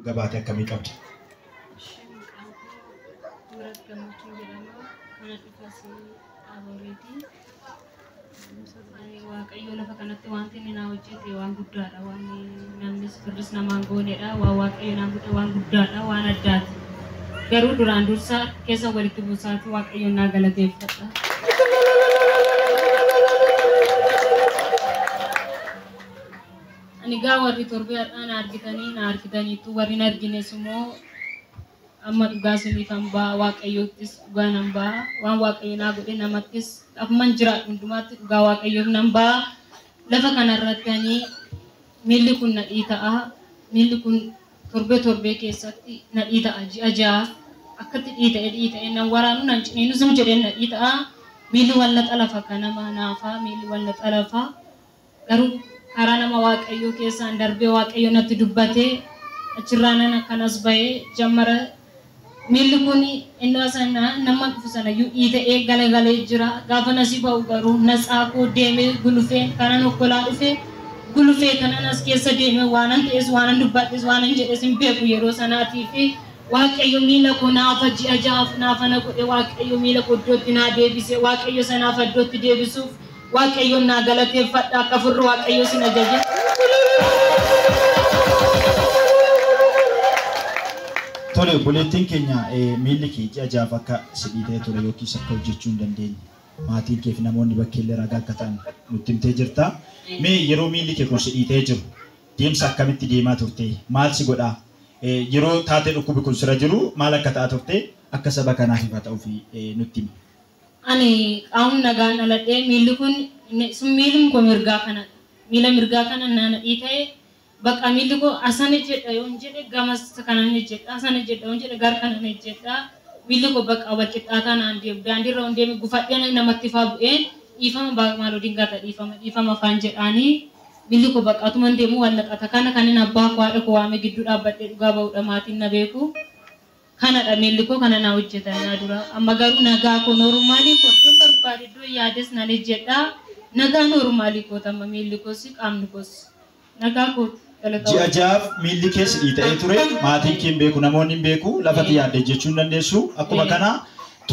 Dhuga baatee akkamii qabda? Maqaan koo Murat Gammachuu jedhama. Kana dhufas Abooreeti. Waaqayyo lafa kanatti wanti inni naa hojjete waan guddaadha. Waan namnis firris namaan goonedha. Waan Waaqayyo naa godhe waan guddaadha. Waan addaati. Garuu duraan dursa keessa walitti buusaati Waaqayyo naa galateeffadha. Ani gaa warri torbee har'aa na argitanii na argitaniitu warri hin argines immoo amma dhugaa siniif han ba'a, Waaqayyoottis dhugaa nan ba'a, waan Waaqayyo naa godhe namattis akkuman jiraadhu hundumaatti dhugaa Waaqayyoof nan ba'a. Lafa kanarratti ani miilli kun na dhiita'a. Miilli kun torbee torbee keessatti na dhiita'a ji'a ja'aaf akkatti dhiita'e dhiita'e nan waraanu nan ciniinu sim jedheen na dhiita'a. Miilli wal na xalafa kan nama naafaa miilli wal na xalafa. Garuu karaa nama Waaqayyoo keessaan darbee Waaqayyo natti dubbatee achirraa nan akkanas bahee jammara miilli kun innoo sana nama dhufu sana iyyuu dhiita'ee galagalee jira. Gaafa nasi ba'u garuu natsaa koo deemee gulufee kanan okkolaa dhufe gulufee kanan as keessa deemee waanan ta'es waanan dubbadhes waanan jedhes hin beeku yeroo sanaatii fi Waaqayyo miila koo naafa ji'a ja'aaf naafa na godhe Waaqayyo miila koo iddootti naa deebise Waaqayyo sanaaf iddootti deebisuuf Waaqayyoon naa galateeffadha akka furru Waaqayyo sin ajaje. Tole obboleettiin keenya miilli kee ji'a ja'aaf akka si dhiitee ture yookiis akka hojjechuu hin dandeenye maatiin kee fi namoonni bakkee illee ragaa akka ta'an nutti himtee jirta. Mee yeroo miilli kee kun si dhiitee jiru deemsa akkamitti deemaa turte? Maal si godhaa? Yeroo taatee dhukkubi kun sira jiru maal akka ta'aa turte akka saba kanaaf ifa ta'uu fi nutti himi. Ani qaamni nagaan dhaladhee miilli kun sun miilli koo mirgaa kana miila mirgaa kana naana dhiita'e bakka miilli koo asana jedha yoon jedhe gamas kanan jedha asana jedha yoon jedhe gar kanan jedha miilli koo bakka wal qixxaataa naan deemu daandiirra yoon deeme gufadhee namatti faa bu'een dhiifama maaloo dingaata dhiifama dhiifama afaan jedhaanii miilli koo bakka atuman deemu wal naqata kana kanin abbaa koo haadha koo waamee gidduu dhaabbadhee dhugaa ba'uudha maatiin na beeku. Kanadha miilli koo kana naa hojjetan naa dura amma garuu nagaa koo noormaalii koo iddoon barbaade iddoo yaades nan hojjedha nagaa noormaalii koo tamma miilli koos qaamni koos nagaa koo galata. Ji'a ja'aaf miilli kee si dhiita'ee ture maatiin kee hin beeku namoonni hin beeku lafatti yaadde jechuu hin dandeessu akkuma kana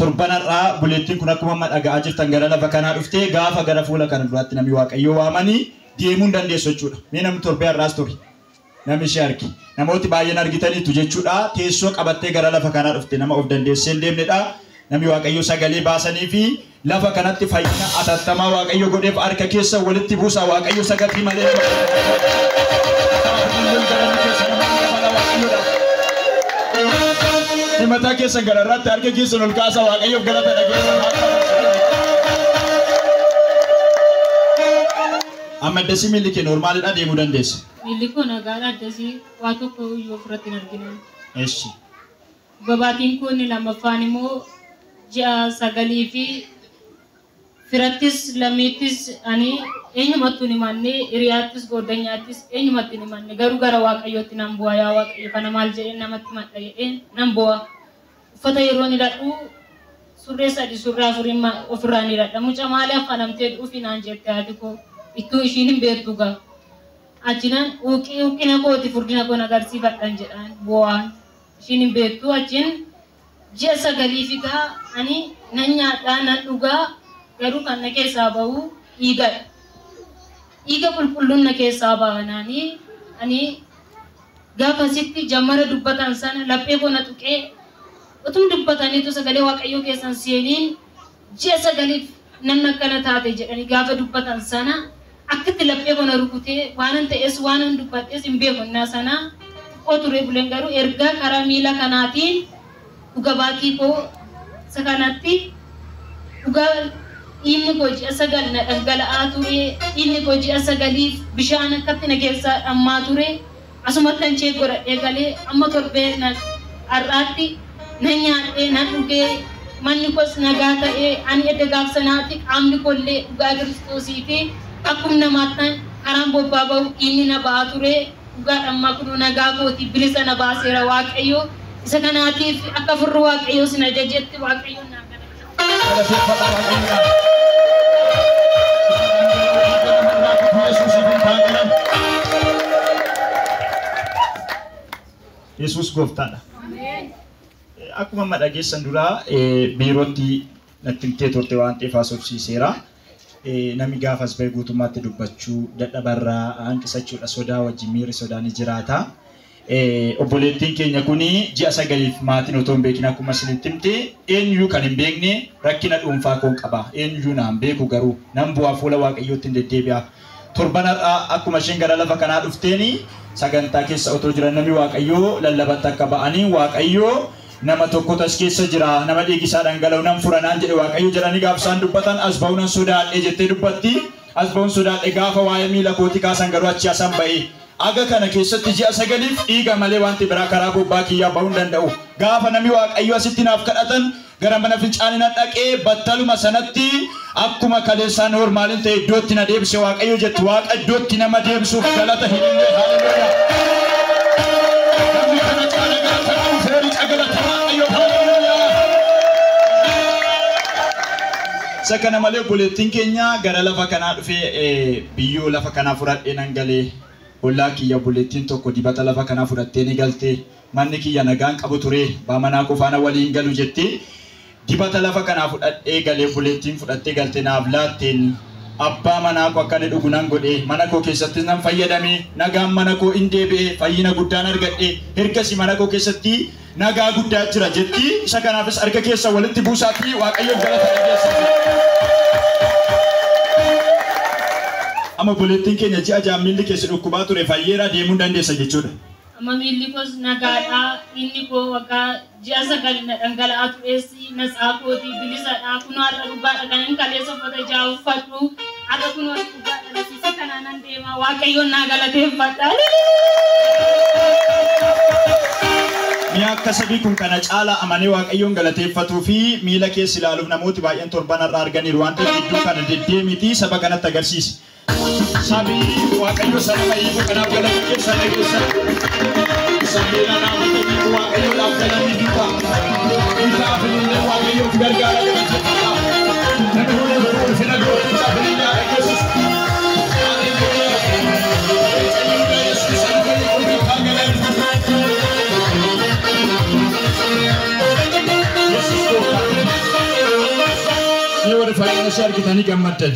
torbanarraa buleettiin kun akkuma amma dhaga'aa jirtan gara lafa kanaa dhuftee gaafa gara fuula kana duraatti namni Waaqayyoo waamanii deemuu hin dandeessu jechuudha. Mee namni torbee har'aas ture namni ishee arge namooti baay'een argitaniitu jechuudha. Teessoo qabattee gara lafa kanaa dhufte nama of dandeessee hin deemnedha. Namni Waaqayyoo sagalee baasanii fi lafa kanatti fayyina atattamaa Waaqayyo godheef harka keessa walitti buusa Waaqayyo sagatii malee. Mataa keessan gararraatti harka keessan ol kaasa Waaqayyoof galata dhageessa. Amma addasii miilli kee noormaalidha deemuu dandeessa. Miilli koo nagaadha addasii waa tokko iyyuu ofirratti hin arginu. Eessi. Gabaatiin kun inni lammaffaan immoo ji'a 9 fi firattis lammiittis ani eenyumattuu hin himanne hiriyaattis goddanyaattis eenyumatti hin himanne garuu gara Waaqayyootti nan bu'a yaa Waaqayyo kana maal jedheen namatti himadha jedheen nan bu'a. Uffata yeroo hidhadhu surree 3 surree 4 ofirraa ni hidhadha. Mucaa maaliif affanamtee dhufi naan jette haati koo ittuu ishiin hin beektu gaa. Achinan huuqina kooti furdina koo agarsiifadhan jedhaan bu'aan ishiin hin beektu achiin ji'a 9 figaa ani nan nyaadhaa nan dhugaa garuu kan na keessaa bahu dhiigadha. Dhiiga qulqulluun na keessaa baha naanii ani gaafasitti jammara dubbatan sana laphee koo na tuqee utum dubbataniitu sagalee Waaqayyoo keessan seeniin ji'a 9 namni akkana taate jedhanii gaafa dubbatan sana akkatti laphee koo na rukutee waanan ta'es waanan dubbadhes hin beeku innaa sana xiqqoo ture buleen garuu ergaa karaa miila kanaatiin dhuga baatii koo isa kanatti dhugaa dhiigni koo ji'a 9 na dhangala'aa ture dhiigni koo ji'a 9 bishaan akkatti na keessaa dhammaa ture asumatti an chee godhadhee galee amma torbee na har'aatti nan nyaadhee nan dhugee manni koos nagaa ta'ee ani edda gaafsanaatti qaamni koollee dhugaa Kiristoosii fi akkuma namaatti karaan bobbaa bahu dhiigni na ba'aa ture dhugaa dhammaa kunuu nagaa kooti bilisa na baaseera Waaqayyo isa kanaatiif akka furru Waaqayyo sin ajajetti Waaqayyo naa galateeffadha. Yesuus gooftaadha. Akkuma amma dhageessan duraa biirootti natti himtee turte waan ta'eef haasofsiiseera. Namni gaafas bahe guutummaatti dubbachuu dadhabarraa hanqisachuudha sodaa wajjin miirri sodaa ni jiraata. Obboleettiin keenya kuni ji'a 9 maatiin otoo hin beekin akkuma isinitti himte eenyuyyuu kan hin beekne rakkina dhuunfaa koon qaba. Eenyuyyuu naan beeku garuu nan bu'aa fuula Waaqayyootti hin deddeebi'a. Torban har'aa akkuma isheen gara lafa kanaa dhufteeni sagantaa keessa otoo jiran namni Waaqayyoo lallabatti akka ba'anii Waaqayyoo nama tokkotu as keessa jira nama dhiigisaa dhangala'u nan furanaan jedhe Waaqayyo jedhanii gaafa isaan dubbatan as ba'uu nan sodaadhe jettee dubbatti. As ba'uun sodaadhe gaafa waa'ee miila kootii kaasan garuu achi asan ba'e. Aga kana keessatti ji'a 9 dhiiga malee wanti biraa karaa bobbaa kiyyaa ba'uu hin danda'u. Gaafa namni Waaqayyo asitti naaf kadhatan gara mana fincaanii na dhaqee battaluma sanatti akkuma kaleessaa noormaaliin ta'e iddootti na deebise Waaqayyo jettu. Waaqa iddootti nama deebisuuf galata hin hinne. Haleluuyaa. Namni kana caala galata qabu seeri galata Waaqayyo. Haleluuyaa. Isa kana malee obboleettiin keenya gara lafa kanaa dhufee biyyoo lafa kanaa fudhadhee nan galee. Ollaa kiyya obboleettiin tokko dibata lafa kanaa fudhattee ni galte. Manni kiyya nagaan qabu ture baamanaa qofaana waliin galu jettee dibata lafa kanaa fudhadhee galee obboleettiin fudhattee galte naaf laatteen abbaa manaa koo akka inni dhugu nan godhe mana koo keessattis nan fayyadame nagaan mana koo hin deebi'e fayyina guddaan argadhe ergasii mana koo keessatti nagaa guddaa jira jetti. Isa kanaafis harka keessa walitti buusaatii Waaqayyoon galata dhageessisa. Amma obboleettiin keenya ji'a 6 miilli keessa dhukkubaa ture fayyeera deemuu dandeessa jechuudha. Amma miilli koos nagaadha. Inni koo waggaa ji'a 9 na dhangala'aa tures natsaa kootii bilisadha. Kunoo har'a dhugaadha kan hin kaleessa uffata ja'a uffadhu. Har'a kunoo dhugaadha nasiisa kanaa nan deema. Waaqayyoon naa galateeffadha. Mi'a akka sabii kun kana caala amanee Waaqayyoon galateeffatuu fi miila keessa ilaaluuf namooti baay'een torban har'a arganiiru waan ta'eef gidduu kana deddeemitii saba kanatti agarsiisi. Sabii Waaqayyo sana fayyisuu kanaaf galata keessa dhageessa. Sabii naaf ta'e Waaqayyoodhaaf galanni duuba. Isaaf illee Waaqayyoof gargaara galata qaba. Namni hundi ulfina gooftaa illee dhageessisu. Ni warri fayyina ishee argitanii gammaddan.